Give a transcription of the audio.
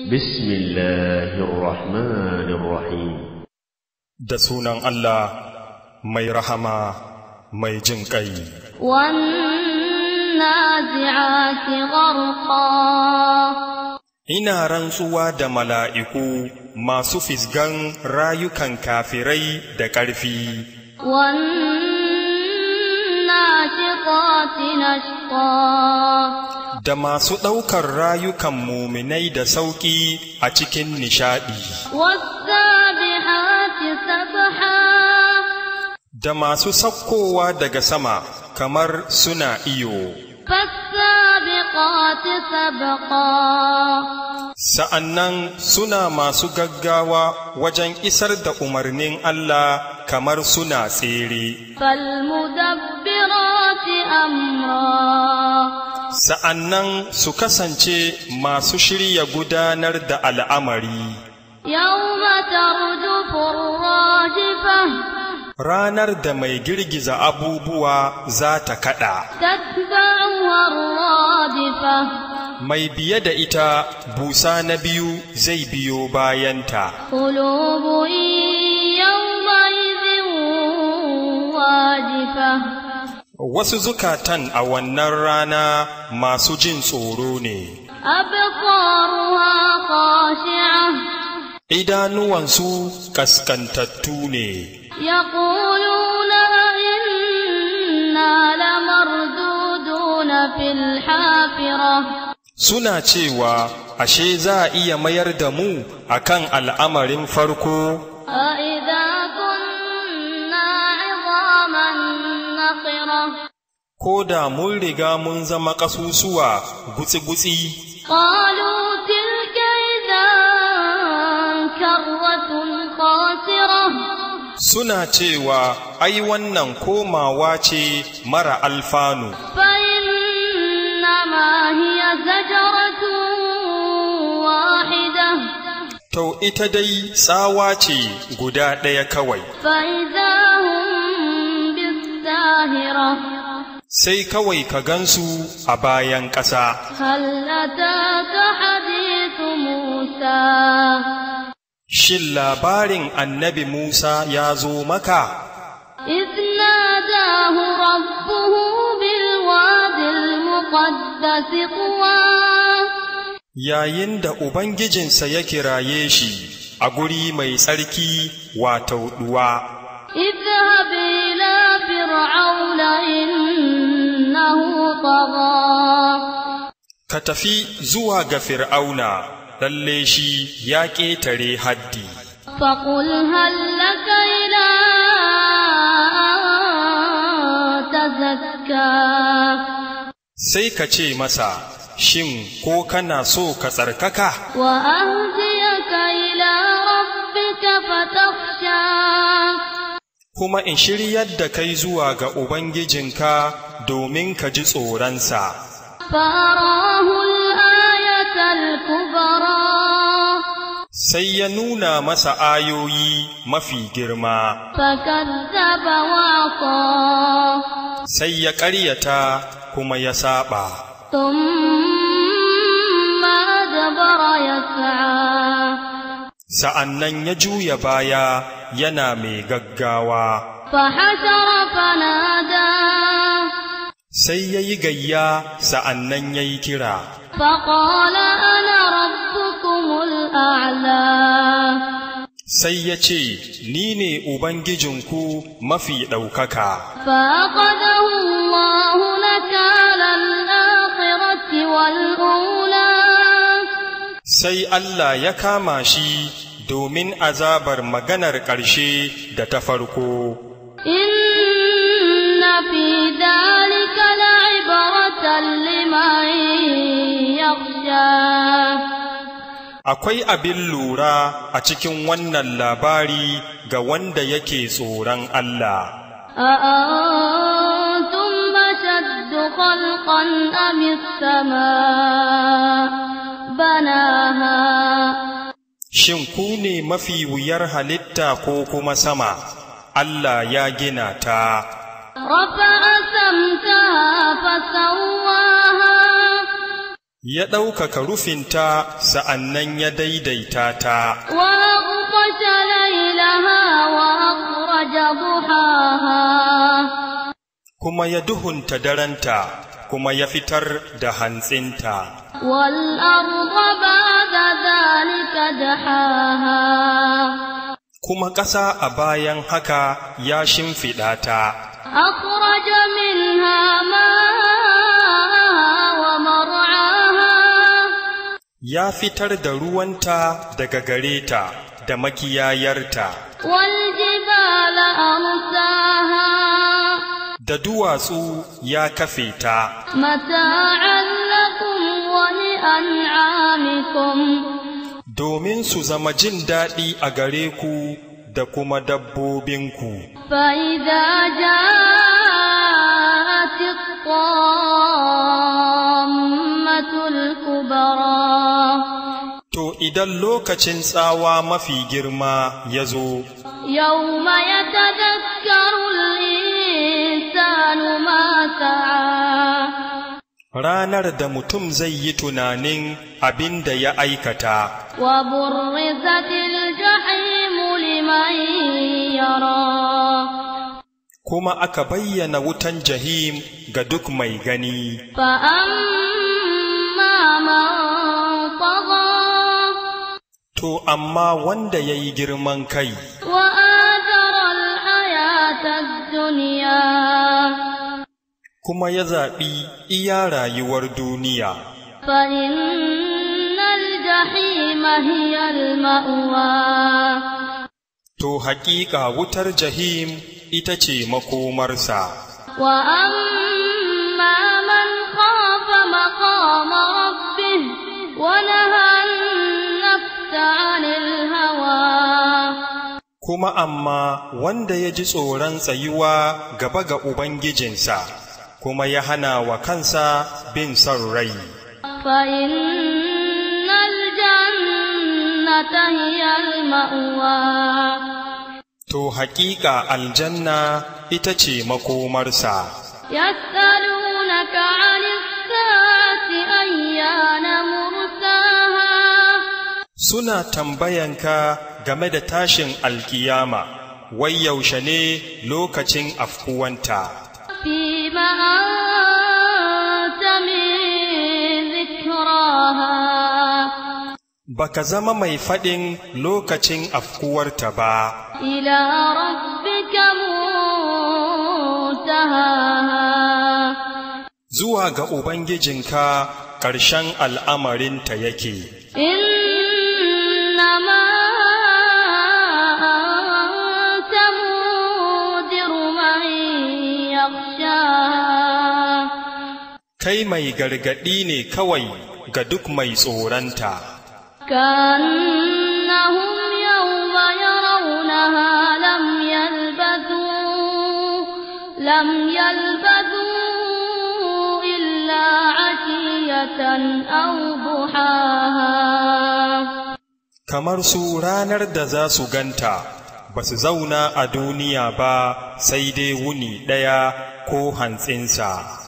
بسم الله الرحمن الرحيم. Da sunan Allah mai rahama mai jin ƙai. والنازعات غرقا. Ina rantsuwa da mala'iku masu fisgan rayukan kafirai da ƙarfi, والناشطات نشطا. Da masu ɗaukar rayukan muminai da sauƙi a cikin nishaɗi, والسابحات سبحا. Da masu sakkowa daga sama kamar suna iyo. فالسابقات سبقا. Sa'annan suna masu gaggawa wajen isar da umarnin Allah kamar suna tsere. فالمدبرات أمرا. Sa'annan su kasance masu shirya gudanar da al'amari. يوم ترجف الراجفة. Ranar da mai girgiza abubuwa za ta kaɗa, تتبعها الرادفة. Mai biye da ita busa na biyu zai biyo bayanta. قلوب يومئذ واجفة. Wasu zukatan a wannan rana masu jin tsoro ne, أبصارها خاشعة. Idanuwansu kaskantattu ne. يقولون أئنا لمردودون في الحافرة. Suna cewa, ashe za a iya mayar da mu akan al'amarin farko, أإذا كنا عظاما نخرة. Ko da mun riga mun zama ƙasusuwa gutsi-gutsi. قالوا تلك إذا كرة خاسرة. Suna cewa, ai wannan komawa ce mara alfanu, فإنما هي زجرة واحدة. To ita dai tsawa ce guda ɗaya kawai, فإذا هم بالساهرة. Sai kawai ka gansu a bayan ƙasa. هل أتاك حديث موسى؟ Shin labarin annabi Musa ya zo maka? إذ ناداه ربه بالواد المقدس طوى. Yayin da Ubangijinsa ya kiraye shi a guri mai tsarki wato Ɗuwa, اذهب إلى فرعون إنه طغى. Ka tafi zuwa ga Fir'auna, lalle shi ya ƙetare haddi. فقل هل لك إلى أن تزكى. Sai ka ce masa, shin ko kana so ka tsarkaka? وأهديك إلى ربك فتخشى. Kuma in shiryar da kai zuwa ga Ubangijinka domin ka ji tsoronsa. فأراه الآية الكبرى. Sai ya nuna masa ayoyi mafi girma, فكذب وعصى. Sai ya ƙaryata kuma ya saɓa. ثم أدبر يسعى. Sa'an nan ya juya baya yana mai gaggawa, فحشر فنادى. Sai ya yi gayya sa'an nan ya yi kira. فقال أنا ربكم الأعلى. Sai ya ce, Ni ne Ubangijinku mafi ɗaukaka. فأخذه الله نكال الآخرة والأولى. Sai Allah ya kama shi domin azabar maganar ƙarshe da ta farko. إن في ذلك لعبرة لمن يخشى. Akwai abin lura a cikin wannan labari ga wanda yake tsoron Allah. أأنتم أشد خلقا أم السماء بناها؟ Shin ku ne mafi wuyar halitta ko kuma sama? Allah ya gina ta, رفع سمكها فسواها. Ya ɗaukaka rufinta sa'annan ya daidaita ta. وأغطش ليلها وأخرج ضحاها Kuma ya duhunta darenta, kuma ya fitar da hantsinta. والأرض بعد ذلك دحاها Kuma ƙasa a bayan haka ya shimfiɗa ta. أخرج منها ماءها ومرعاها Ya fitar da ruwanta daga gare ta da makiyayarta, والجبال أرساها da duwatsu ya kafe ta, متاعا لكم ولأنعامكم domin su zama jin daɗi a gare ku da kuma dabbobinku. فإذا جاءت الطامة الكبرى To idan lokacin tsawa mafi girma ya zo, يوم يتذكر الإنسان ما سعى ranar da mutum zai yi tunanin abin da ya aikata, وبرزت الجحيم لمن يرى kuma aka bayyana wutan jahim ga duk mai gani. فأما من طغى To amma wanda ya yi girman kai, وآثر الحياة الدنيا kuma ya zaɓi iya rayuwar duniya, فإن الجحيم هي المأوى to haƙiƙa wutar jahim ita ce makomarsa. وأما من خاف مقام ربه ونهى النفس عن الهوى Kuma amma wanda ya ji tsoron tsayuwa gaba ga Ubangijinsa, kuma ya hana wa kansa bin son rai, فإن الجنة هي المأوى to haƙiƙa aljanna ita ce makomarsa. يسألونك عن الساعة أيان مرساها Suna tambayanka game da tashin alkiyama, wai yaushe ne lokacin afkuwanta. فيم أنت من ذكراها Baka zama mai faɗin lokacin afkuwarta ba, إلى ربك منتهاها zuwa ga Ubangijinka ƙarshen al'amarinta yake. إنما أنت منذر من يخشاها Kai mai gargaɗi ne kawai ga duk mai tsoronta, كأنهم يوم يرونها لم يلبثوا إلا عشية أو ضحاها kamar su ranar da za su ganta, ba su zauna a duniya ba sai dai wuni ɗaya ko hantsinsa.